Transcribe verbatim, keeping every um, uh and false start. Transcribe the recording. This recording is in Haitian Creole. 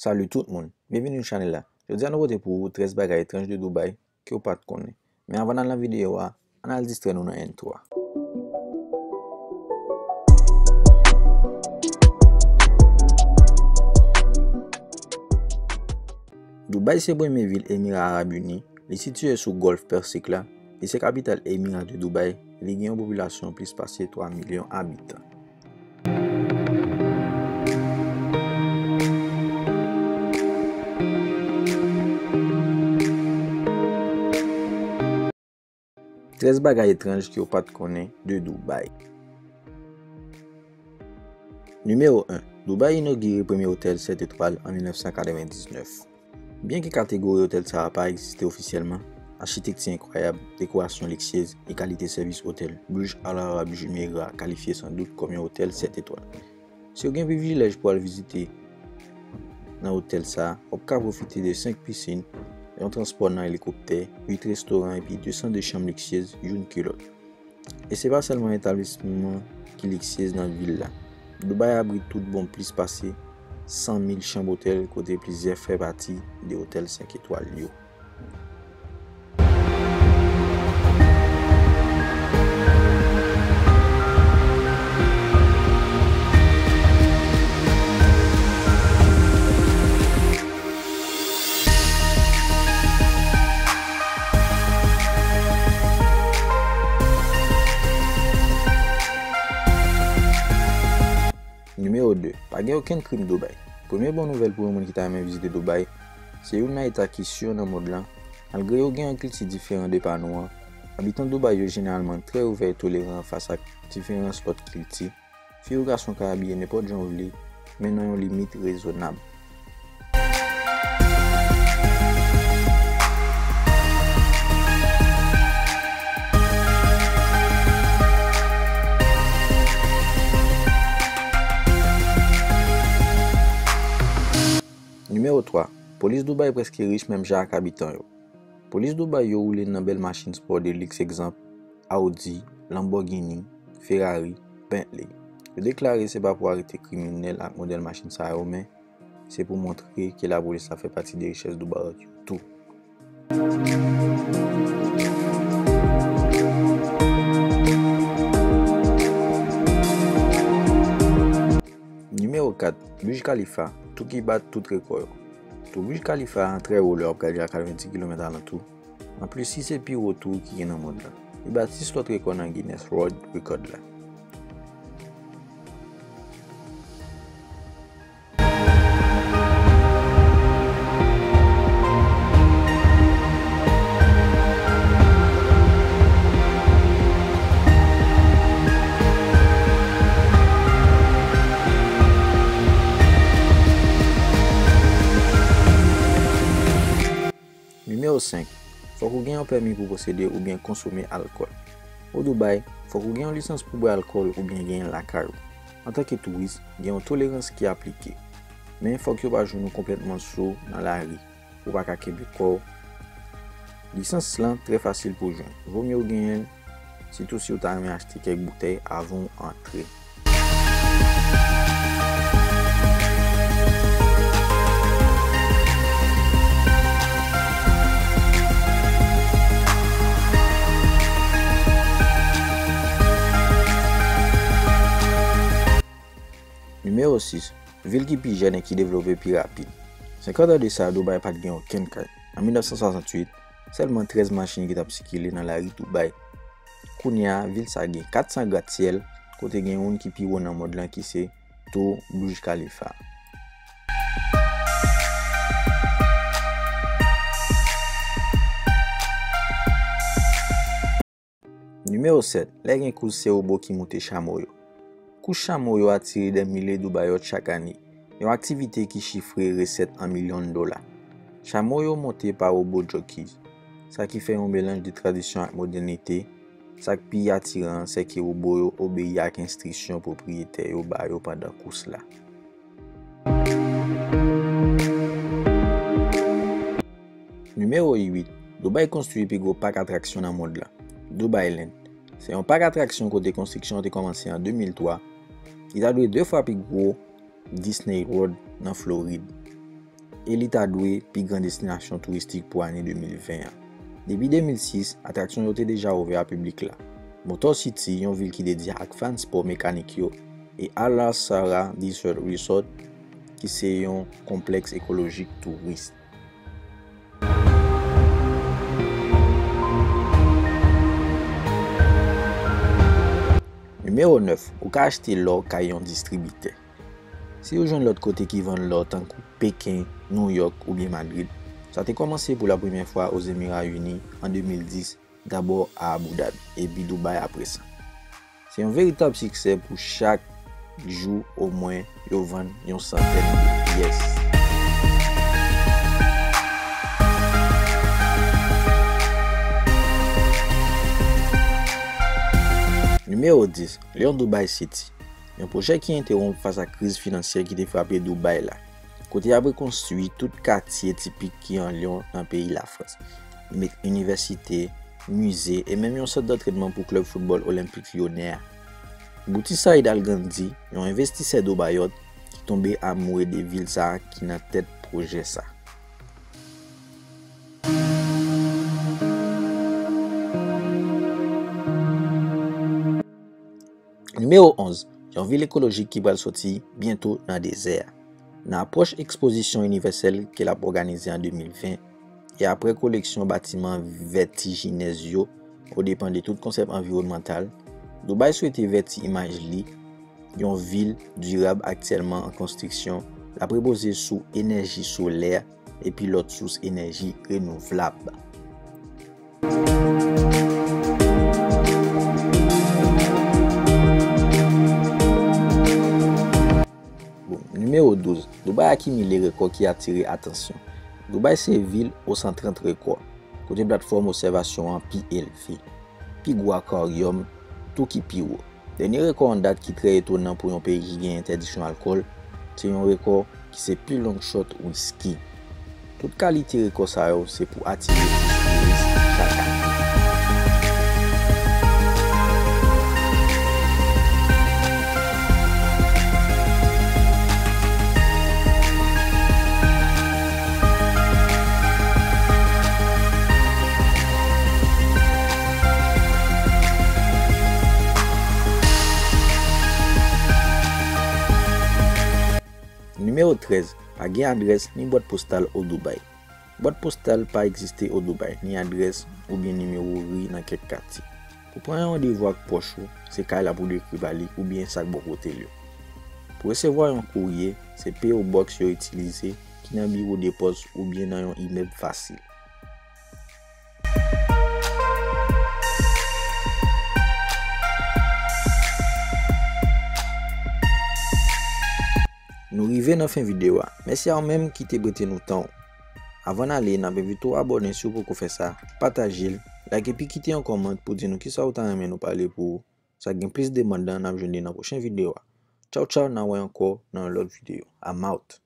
Salut tout moun, byenvini nan chanèl la. Jodi a nou pote pou ou trèz bagay etranj de Dubaï ke w pa t konnen. Men anvan n al nan videyo a, ann al distrè nou nan entwo a. Dubaï se premye vil Emira Arab Ini. Li sitiye sou Gòlf Pèsik la. Li se kapital Emira de Dubaï. Li gen yon popilasyon plis pase twa milyon abitan. Trèz bagay etranj ke w pa t konnen de Dubaï. Nimewo en, Dubaï inogire premye otèl sèt etwal an mil nèf san katrevendiznèf. Byenke kategori otèl sa a pa egziste ofisyèlman, achitekti enkwayab, dekorasyon liksyez e kalite sèvis otèl Burj Al Arab Jumeirah kalifye san dout kòm yon otèl sèt etwal. Si w gen privilèj pou al vizite nan otèl sa a, w ap ka pwofite de senk pisin, yon transpò nan elikoptè, uit restoran epi de san de chanm liksyez youn ke lòt. E se pa sèlman etablisman ki liksyez nan vil la. Dubaï abrit tout bon plis pase san mil chanm otèl kote plizyè fè pati de otèl senk etwal yo. Nimewo de, pa gen okenn krim Dubaï. Premye bon nouvèl pou yon moun ki ta renmen vizite Dubaï, se youn nan eta ki si nan mond lan. Malgre yo gen yon kilti diferan de pa nou an, abitan Dubaï yo jeneralman trè ouvè e toleran fas ak diferans lòt kilti. Fi ou gason ka abiye nenpòt jan w vle, men nan yon limit rezonab. Nimewo twa, polis Dubaï prèske rich menm jan ak abitan yo. Polis Dubaï yo woule nan bèl machin spò de liks, egzanp, Audi, Lamborghini, Ferrari, Bentley. Yo deklare se pa pou arete kriminèl ak modèl machin sa yo, men se pou montre ke lapolis la fè pati de richès Dubaï yo tou. Nimewo kat, Burj Khalifa, tou ki bat tout rekò yo. Tou Burj Khalifa a trè wo lè w ap gade a katrevendiz kilomèt alantou. Anplis, si se pi wo tou ki gen nan mond lan. Li bat sis lòt rekò nan Guinness World Record la. Nimewo senk, fòk ou gen yon pèmi pou posede oubyen konsome alkòl. O Dubaï, fòk ou gen yon lisans pou bwè alkòl oubyen genyen l lakay ou. Antanke touris, gen yon tolerans ki aplike. Men fòk yo pa jwenn ou konplètman sou nan lari. Ou pa ka kenbe kò w. Lisans lan trè fasil pou jwenn. Vomye w genyen l, sitou si w ta renmen achte kèk boutèy avan w antre. Nimewo sis, vil ki pi jèn e ki devlope pi rapid. Senkant an de sa, Dubaï pa t gen okenn kay. An mil nèf san swasanntuit, sèlman trèz machin ki t ap sikile nan lari Dubaï. Kounye a, vil sa gen kat san gratsyèl, kote gen youn ki pi wo nan mond lan ki se Tou Burj Khalifa. Nimewo sèt, lè gen kous se wobo ki moute chamo yo. Kous chamo yo atire dè milye Dubaïòt chak ane, yon aktivite ki chifre resèt an milyon dola. Chamo yo monte pa wobo jockeys, sa ki fè yon melanj de tradisyon ak modènite. Sa k pi atiran an, se ke wobo yo obeyi ak enstriksyon pwopriyetè yo ba yo pandan kous la. Nimewo uit, Dubaï konstwi pi gwo pak atraksyon nan mond lan, Dubai Land. Se yon pak atraksyon kote konstriksyon an te kòmanse an de mil twa. Li ta dwe de fwa pi gwo Disney World nan Florid. e li ta dwe pi gran destinasyon touristik pou ane de mil ven an. Depi de mil sis, atraksyon yo te deja ouvè a piblik la. Motor City, yon vil ki dedye ak fan spò mekanik yo, e Al Sara Desert Resort, ki se yon konplèks ekolojik touris. Nimewo nèf, ou ka achte lò kay yon distribitè. Si ou jwenn lòt kote ki vann lò tankou Peken, Nouyòk oubyen Madrid, sa te kòmanse pou la premyè fwa Ozemirayini an de mil dis, dabò a Abu Dhabi, epi Dubai apre sa. Se yon veritab siksè pou chak jou omwen yo vann yon santèn de pyès. Nimewo dis, Lyon Dubai City. Yon pwojè ki entewonp fas a kriz finansyè ki te frape Dubai la, kote y ap rekonstwi tout katye tipik ki an Lyon nan peyi Lafrans. Li met inivèsite, mize e menm yon sant d'antrenman pou klèb foutbòl Olympique Lyonnais a. Boutissaïd Al Ghamdi, yon envestisè Dubaïot ki tonbe amoure de vil sa a ki nan tèt pwojè sa. Nimewo onz, yon vil ekolojik ki pral soti byento nan dezè a. Nan apwòch ekspozisyon inivèsèl ke l ap òganize an de mil ven, e apre koleksyon batiman vètijinèz yo, o depan de tout konsèp anviwònmantal, Dubai swete vèti imaj li, yon vil dirab aktyèlman an konstriksyon, l ap repoze sou enèji solè epi lòt sous enèji renouvlab. Bon, nimewo douz, Dubai akimile rekò ki atire atansyon. Dubai se vil o san trant rekò, kote platfòm obsèvasyon an pi elve, pi gwo akwaryòm, tou ki pi wo. Dènye rekò an dat ki trè etonan pou yon peyi ki gen entèdiksyon alkòl, se yon rekò ki se pi long shot wiski. Tout kalite rekò sa yo se pou atire plis touris chak ane. Nimewo trèz, pa gen adrès ni bwat postal o Dubai. Bwat postal pa egziste o Dubai, ni adrès oubyen nimewo ri nan kèk katye. Pou pran yon randevou ak pwòch ou, se kay la pou l ekri ba li oubyen sa k bò kote l yo. Pou resevwa yon kourye, se P O Box yo itilize ki nan biwo de pòs oubyen nan yon imèb fasil. Nou rive nan fen videyo a. Mèsi a ou menm ki te prete nou tan w. Avan n ale, n ap envite w abòne si w poko fè sa, pataje l, like epi kite yon kòmant pou di nou kisa w ta renmen nou pale pou ou. Sa gen plis demann nan, n ap jwenn li nan pwochen videyo a. Tchaw tchaw, n a wè ankò nan yon lòt videyo. I'm out.